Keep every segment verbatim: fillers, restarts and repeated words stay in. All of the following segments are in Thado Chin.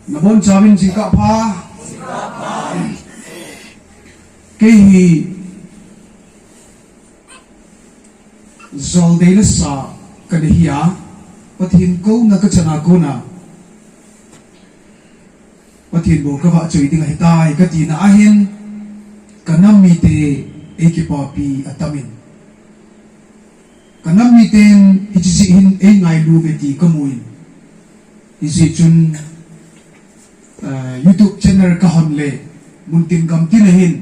Nabonchauvin jingkah pha. Kei hi jaldei lasa kana hi a, Pathen kouna kachana kona Pathen bou kavahchoi ding ahitai katina ahin, kanam mite eikipapi atamin. Kanam miten hiche jeh hin eingailu uve ti kamun. Hijeh chun, eh, YouTube channel kahon le, muntin gamtin ahin,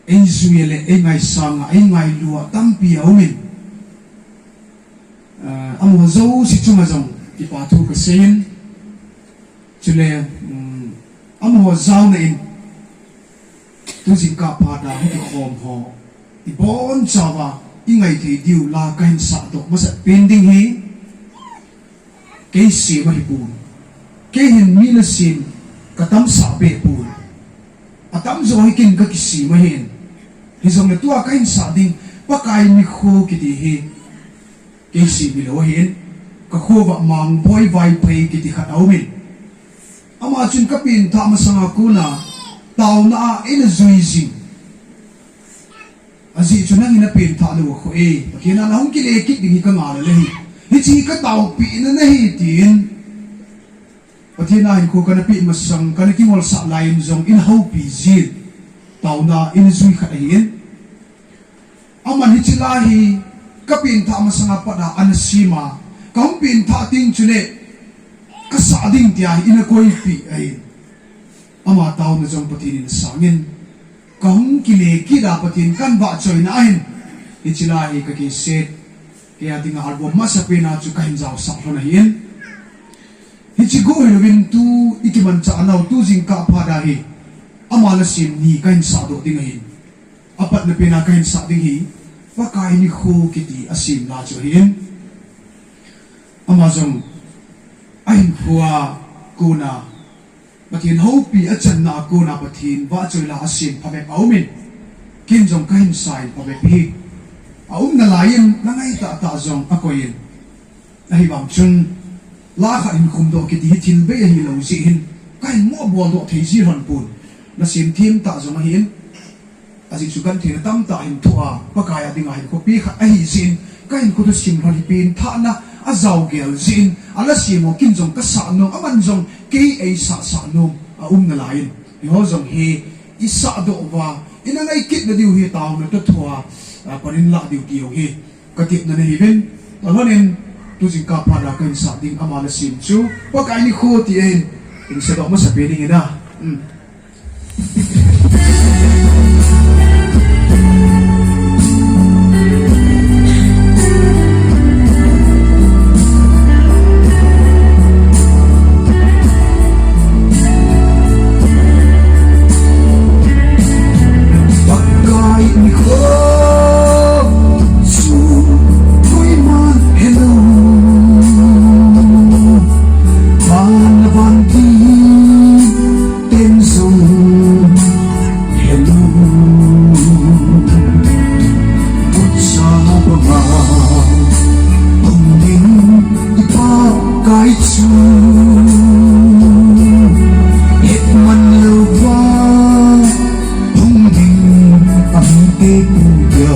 eijui le, eingaisanga, eingailu a tampi aumin. Eh, amaho jouse chunga jong, kipa thu kaseiyin. Chule, um, amaho jaona in, tu jingkah phat a hung kikhom ho, ibonchauva, ingaithei diu la kahin sahdoh masapen ding hi, kei sem ahipon. Kei hin mi nasem katamsah behpon. Atamjo hi ken kakisem ahin. Hijongle tua kahin sah ding, Pakai nikho kiti hi, kei sem hilou ahin, kakho uva Mangboi Vaiphei kiti khat aumin. Ama chun kapengthah masanga kona, taona a eina jui jing. Ajeh chu nangin napengthah lou akhoh e, Pathen a nahung kile kit ding hi kangai le hi. Hiche kataopina nahi tin. Pathen a hinkho kana peh masang, kana kingolsah laiyin jong eina houpi jin. Taona eina jui khat ahin. Aman hiche la hi kapengthah masanga pat a ana sem a, kahung pengthah teng chule kasah ding tia hi eina koipeh ahin. Ama taona jong Pathen in asangin, kahung kile kit a Pathen kahin vahchoina ahin, hiche la hi ka cassette, kei a dinga album masapen a chu kahin jaosah lhon ahin. Hiche go hilouvin tu ikimanchah nau tu jingkah phat a hi, ama nasem ni kahin sahdoh ding ahin. Apatna pen a kahin sah ding hi, Pakai nikho kiti asem la chu ahin. Ama jong ahinkhoa kona, Pathen houpi achanna a kona Pathen vahchoi la asem phabep aumin. Ken jong kahin sa in phabep hi. Aumna laiyin, nangai tahtah jong akoiyin. Ahivang chun, la khat hin khumdoh kiti hi thil bei ahilou jeh hin, kahin mo boldoh thei ji lhon pon. Nasem themtah jong ahin. Ajeh chu gentheina tamtah hin thoh a, Pakai a dinga hinkho pe khat ahijeh in, kahinkho thusim lhon hi pengthahna ajao gel jeh in, ala sem ho ken jong kasah nom, aman jong kei eisah sah nom aumna laiyin. Hiho jong hi isahdoh uva, ina ngai kitna diu hi taona toh thoa, a, panin lah diu ti jong hi katepna nahiuvin, talhon in, tu jingkah phat a kahin sah ding ama nasem chu, Pakai nikho ti ahin, in sahdoh masapen ding ahi na. Hmm. Pakai nikho chu koiman helou, van le vantil ten jong helou. Gucha banga hung ding i Pakai chu, hetman louva hung ding a hung te puya.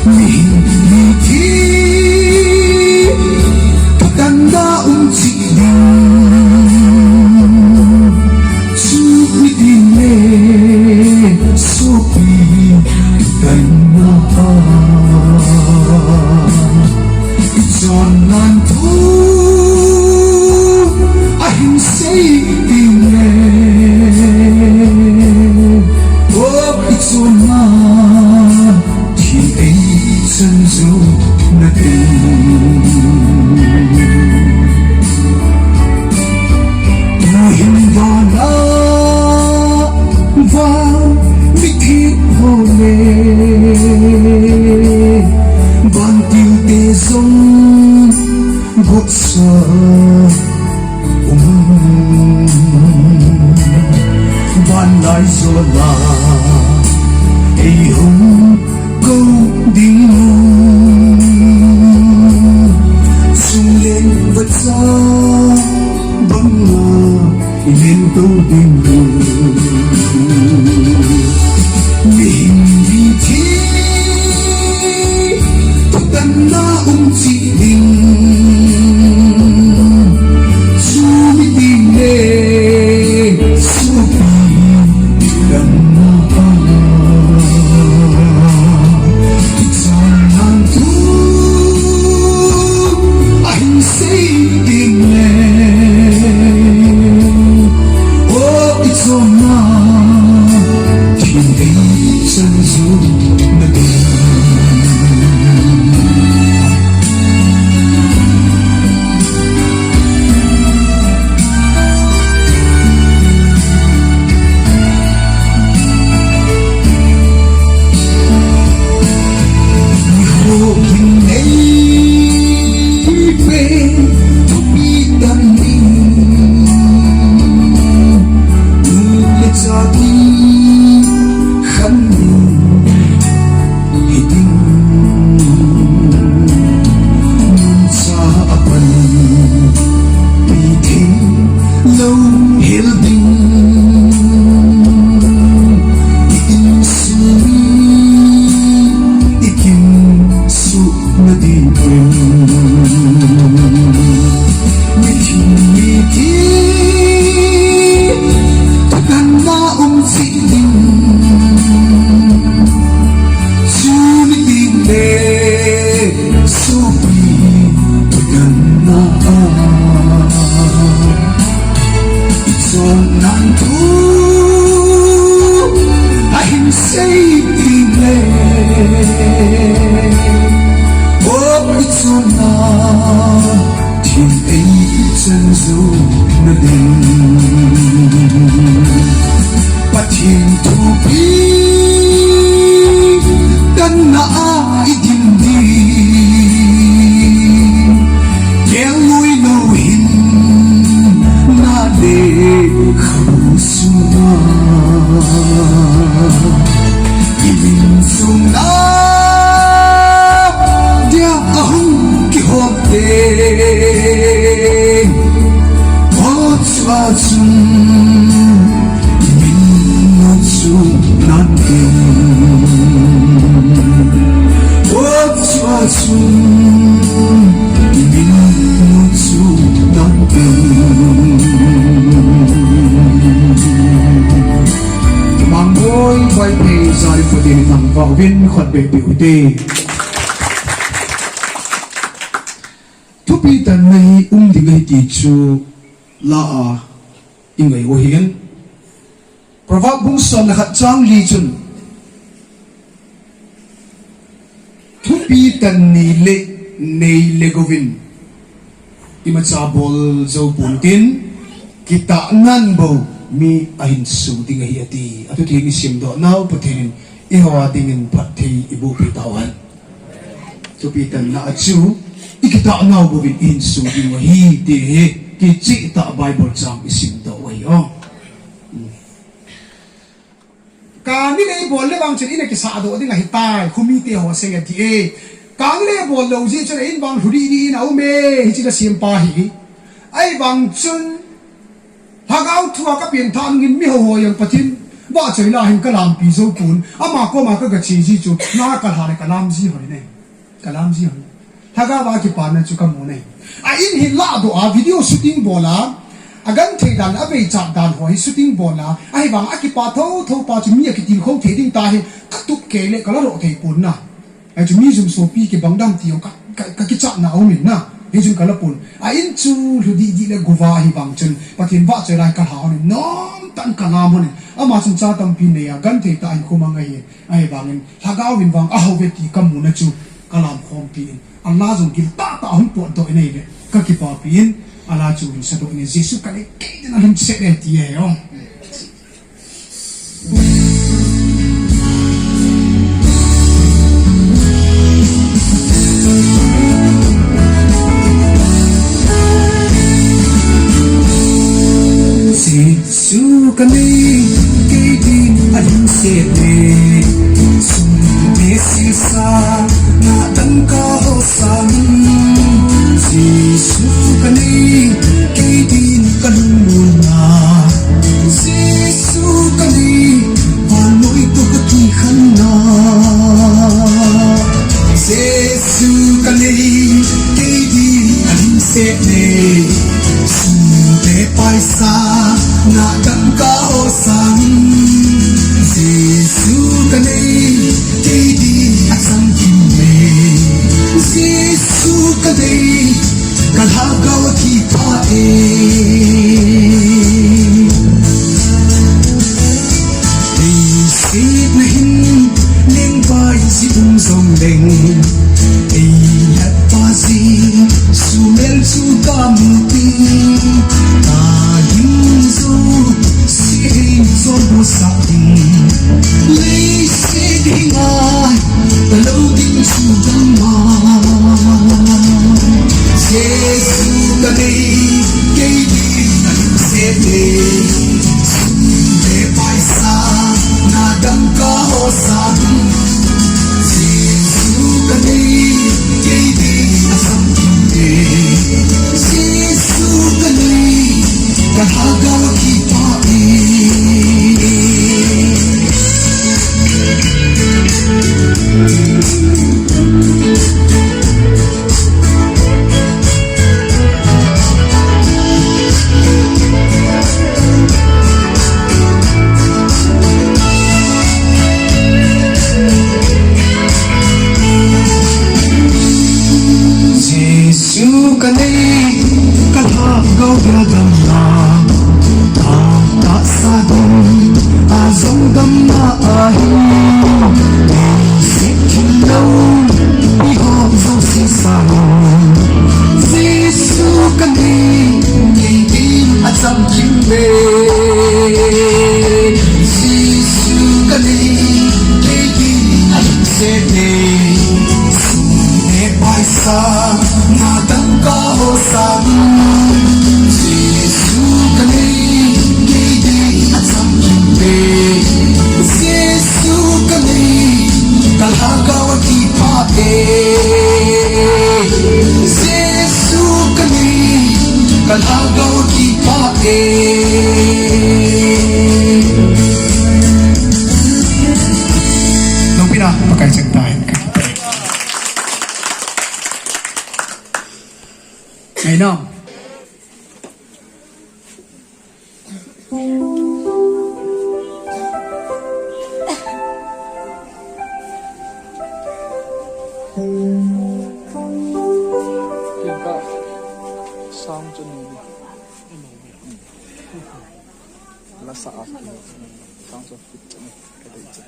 Mihem mithi thutanna um cheh ding, chu mihem le sopi thutanna a ichonna thu ahin sei ding le, o ichonna thi eichan jou nading. Tuhin vana vang mithi ho le vantil te jong gucha um, van lai jola eihung kou ding u, sum le vachoi Zuna ding Pathen thupi tanna a i din ding. Kelngoi lou hinna le khabu sunga i min sunga dia ahung kihol te. Chua chun min nu chu nan ding. O chua chun min nu chu nan ding. Mangoi pai pe jari pati ni tang pa vin khot be pe u te. Thupi tanna hi um ding ahi ti chu la a i ngai u ahin. Proverb bung som le khat chang li chun, thupi tan nei le, nei le gouvin imacha bol jou pon tin, kitahnan bou mi ahin su ding ahi ati. Athu theng i simdoh nau Pathen in eiho a dingin phatthei eiboh peh tauhen. Thupi tanna a chu i kitah nau bouvin i hin su diu ahi ti hi kicheh tah Bible chang i simdoh u ahi o. Kani le bol le vang chun i na kisah doh ding ahi tai, khumi te ho sei ati e. Kani le bol lou jeh chun a in vang lhu dih dih in a um e, hiche ka sem pa hi. Ahivang chun Lhagao thu a ka pengthah nungin mi ho ho jong Pathen vahchoi la hin ka lampi jou pon. Ama koma ka gache ji chu, na ka lha le ka lam ji hoi ne. Ka lam ji hoi. Lhagao a kipana chu ka mu ne. A in hi ladoh a video shooting bol a, a genthei dan, a veichat dan ho hi shooting bol a, ahivang a kipa thotho pa chu mi a kitilkhou thei ding ta hi, ka tup kei le ka la doh thei pon na. Ahi chu mi jum sopi kibang dam ti jong ka, ka, ka kichatna um in na. Hichun ka la pon. A in chu lhu dih dih le gouva ahivang chun Pathen vahchoi lai ka lha hon in, nomtah in ka lam hon in. Ama chun cha tampi nei a, genthei tah in khomang ahi. Ahivangin Lhagao in vang a hou ve ti ka muna chu ka lam khompi in. A la jong gil tah tah a hung potdoh in ahi ve. Ka kipapi in, a la chu hin sadoh in, Jesu ka nei kei din a lhingset e ti ahi o. Jesu ka nei kei din a lhingset e, sum le sil sa na dangka ho sangin. Jesu ka nei kei din ka lungmonna, Jesu ka nei vannoi toh ka kikhenna. Jesu ka nei kei din a lhingset e, sum le paisa na dangka ho sangin. Jesu ka nei kei din a changkhat e, Jesu ka nei ka lhagao a kipha e. Leiset na hin lengvai ji um jongleng, ei hetpa Jesu mel chu ka mu ding, ka lim jouse ei jolsah ding. Leiset hi ngai talou ding chu dangma. Jesu ka nei kei din a lhingset e, sum le paisa na dangka ho sangin. Jesu ka nei kei din a changkhat e, Jesu ka nei ka lhagao a kipha e. Jesu ka nei ka lhagao dia damna, atahsa ding a jong damna ahi. Leiset thil lou eiho jouse sangin, Jesu ka nei Nopina, Pakai changtai. Ngainam. Tingkah sang chu ni. Lasa a sang chu fit chu ni. Ka dei chu.